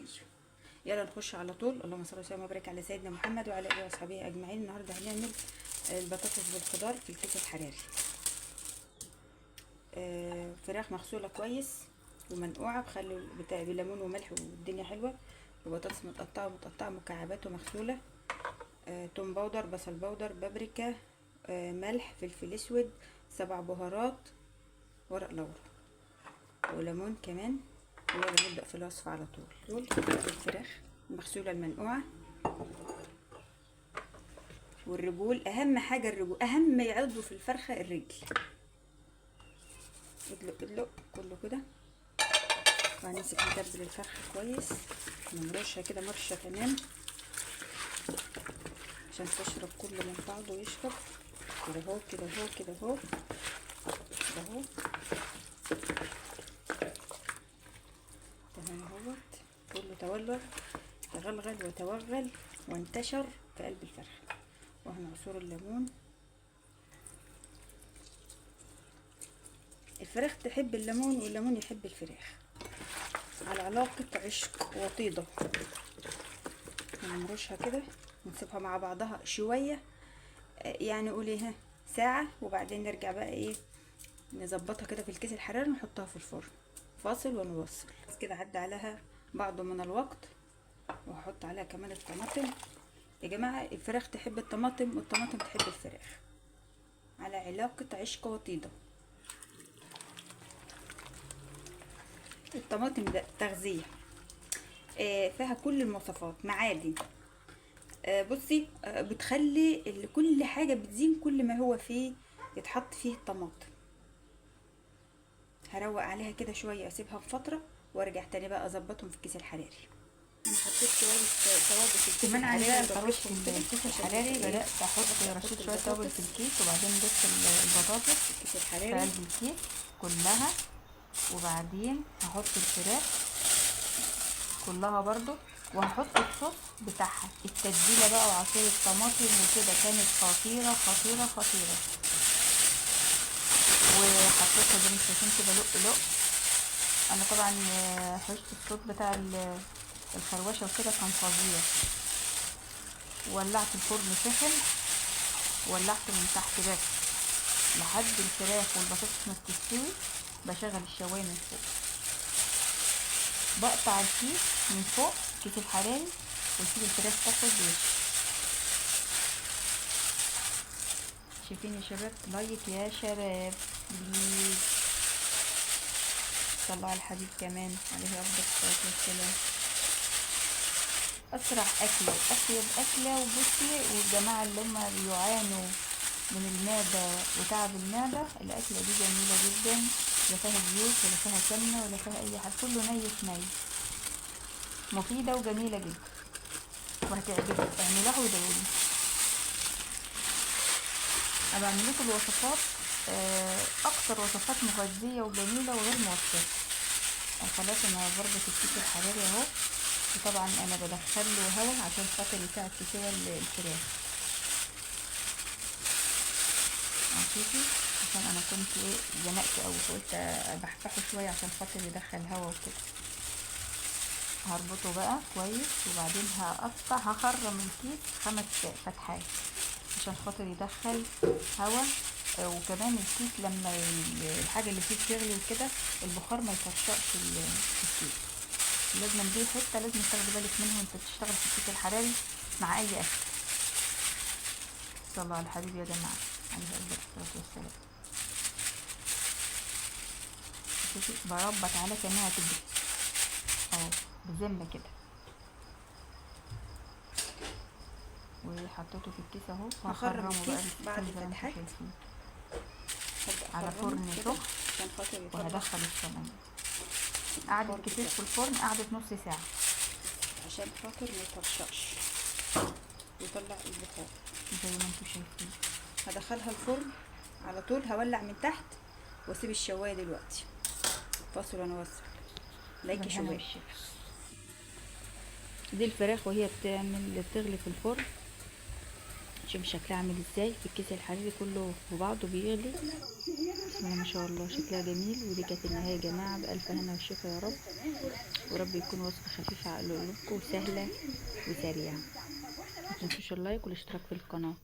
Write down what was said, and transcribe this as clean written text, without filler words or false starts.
قوي. يلا نخش على طول. اللهم صل وسلم وبارك على سيدنا محمد وعلى اله وصحبه اجمعين. النهارده هنعمل البطاطس بالخضار في الكيس الحراري. فراخ مغسوله كويس ومنقوعه بخل بتاع بليمون وملح والدنيا حلوة، وبطاطس متقطعه متقطعه مكعبات ومغسوله، توم powder، بصل powder، بابريكا، ملح، فلفل اسود، 7 بهارات، ورق لورا، وليمون كمان. ويلا نبدأ في الوصفة على طول. الفراخ المغسولة المنقوعة والرجول، أهم حاجة الرجول، أهم عضو في الفرخة الرجل. ادلق ادلق كله كده، وهنمسك نتبل الفرخة كويس، نمرشها كده مرشة تمام عشان تشرب كل من بعضه ويشرب كده اهو كده اهو كده اهو كده اهو. تمام اهوت، كله تولغ تغلغل وتوغل وانتشر في قلب الفرخة. وهنعصر الليمون. الفراخ تحب الليمون والليمون يحب الفراخ، على علاقة عشق وطيدة. هنمرشها كده ونسيبها مع بعضها شوية، يعني قولي ساعة، وبعدين نرجع بقى ايه نظبطها كده في الكيس الحراري ونحطها في الفرن. فاصل ونوصل. بس كده عدى عليها بعض من الوقت، وهحط عليها كمان الطماطم. يا جماعة الفراخ تحب الطماطم والطماطم تحب الفراخ، على علاقة عشق وطيدة. الطماطم ده تغذية، فيها كل المواصفات، معادن، بصي، بتخلي كل حاجة بتزين كل ما هو فيه يتحط فيه الطماطم. هروق عليها كده شوية، اسيبها بفترة وارجع تاني بقى اظبطهم في الكيس الحراري. انا حطيت شوية توابل في الكيس كمان الحراري. عندي طريقه الكيس الحراري، بدات احط رشيت شوية توابل في الكيس، وبعدين ضفت البطاطس في الكيس الحراري في قلب الكيس كلها، وبعدين هحط الفراخ كلها برضو، وهحط الصوص بتاعها، التتبيله بقى وعصير الطماطم وكده. كانت خطيرة خطيرة خطيرة. وحطيتها زي ما انتم شايفين كده لق لق. انا طبعا حشت الصوت بتاع الخروشه وكده، كان فظيع. ولعت الفرن سخن، ولعته من تحت بس لحد الفراخ والبطاطس ما بتستوي. بشغل الشوايه من فوق، بقطع الكيس من فوق، الكيس الحراري، واسيب الفراخ تاخد وش. شايفين يا شباب؟ like يا شباب please. صلوا على الحبيب كمان عليه افضل الصلاة والسلام. اسرع اكله واطيب اكله. وبصي، والجماعة اللي هم بيعانوا من المعدة وتعب المعدة، الاكلة دي جميلة جدا، لا فيها زيوت ولا فيها سمنه ولا فيها اي حاجة، كله ني في ني، مفيدة وجميلة جدا وهتعجبك. اعملوها وادعولي. انا بعمل لكم الوصفات، اكتر وصفات مغذيه وجميلة وغير موفره. خلاص انا برضه في الكيس الحراري اهو، وطبعا انا بدخل له هوا عشان خاطر يساعد في سوى الفراخ. شوفي، عشان انا كنت ايه زنقت قوي، فقلت ابحبحه شوية عشان خاطر يدخل هوا وكده. هربطه بقى كويس، وبعدين هقطع، هخرم الكيس 5 فتحات عشان خاطر يدخل هوا. وكمان الكيس لما الحاجة اللي فيه بتغلي وكده، البخار ما يطرشقش الكيس. لازم دي حتة لازم تاخدي بالك منها وانت بتشتغل في الكيس الحراري مع اي اكل. صلوا على الحبيب يا جماعة عليه افضل الصلاة والسلام. شوفي بربط على كانها تبرد اهو بذمه كده، وحطيته في الكيس اهو. هخرم وهخرمه بقى الكيس بعد بالسكينة زي ما انتم فتحات. شايفين هبدأ على أخرمه فرن كده سخن، عشان خاطر يطلع وهدخل الصينية. قعدت البخار كتير بتاعه في الفرن، قعدت نص ساعة عشان خاطر ما يطرشقش ويطلع البخار زي ما انتم شايفين. هدخلها الفرن على طول، هولع من تحت واسيب الشوايه دلوقتي. فاصل ونوصل. like بالهنا شوية. والشفا. دي الفراخ وهي بتغلي في الفرن. شوف شكلها عامل ازاي في الكيس الحراري، كله في بعضه بيغلي. بسم الله ما شاء الله، شكلها جميل. ودي كانت النهاية يا جماعة، بألف هنا وشفا يا رب. ورب يكون وصفة خفيفة على قلوبكم وسهلة وسريعة. ما تنسوش اللايك والاشتراك في القناة.